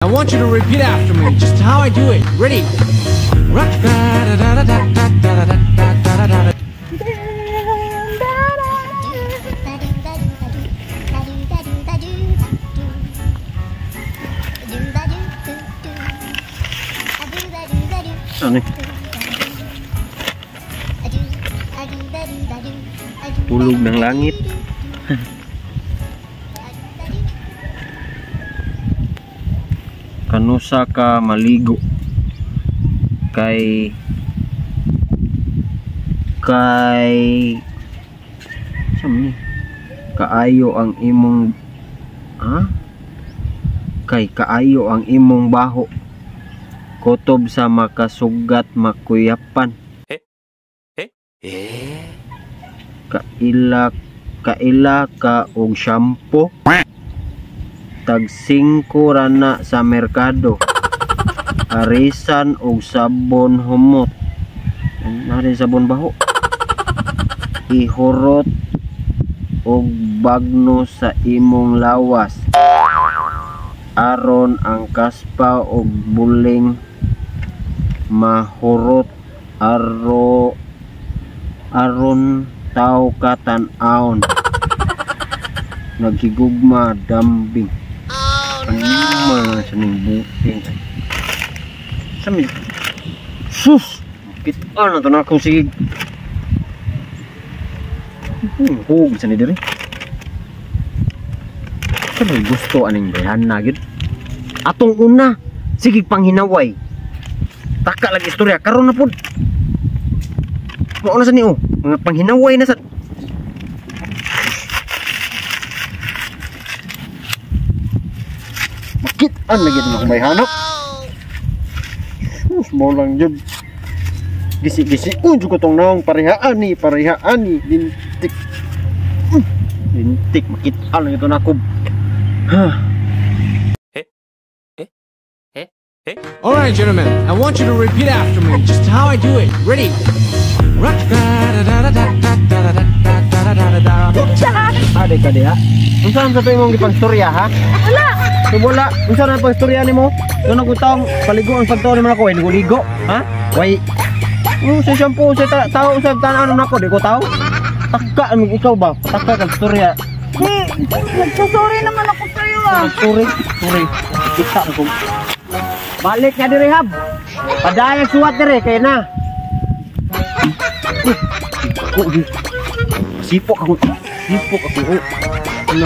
I want you to repeat after me, just how I do it. Ready? Rock da da da da da da da da da da da. Ano? Tulog ng langit. Kanusa ka maligo kay kay sa man ni kaayo ang imong, ha, kay kaayo ang imong baho, kutob sa makasugat makuyapan. Kaila kaila ka og shampoo, tag 5 ra na sa merkado. Arisan og sabon humot. Nari sabon baho. Ihurot og bagno sa imong lawas aron ang kaspa og buling mahurot, aron taw ka tan-awon. Naghigugma dambing. Oh, no. Sa ning buting. Sa mi. Sus! Kita na to na akong sige. Hug sa ni diri. Sa may gusto aning bayhan na gyud. Atong una, sige panghinaway. Taka lagi istorya karon na pud. Mao na sa ni oh, mga panghinaway na sa. Makitaan lagi na akong bayhana. Sus, mo lang jud. Gisi-gisi ko jud ko tong naong parehaan ni, parehaan ni lintik. Lintik makitaan lang ito na ako. Alright, gentlemen, I want you to repeat after me, just how I do it. Ready? Rock da da da da da da da da da da da da. Ade ka diha. Unsa man sa to imong gipangstorya, ha? Wala. So wala, unsa na pangstorya nimo? Kuno ko taong paliguon pagtuon nimo nako, ay ligo, ha? Way. Sa shampoo sa tao sa tan-aw nako, di ko tao. Taka ang ikaw ba? Taka kag storya. Di, nagsasorry naman ako sa'yo ah. Sorry, sorry. Kita ko. Balik na diri hab. Padayag suwat diri kay na. Ko di. Sipok ako. Sipok ako. Oh. Ano?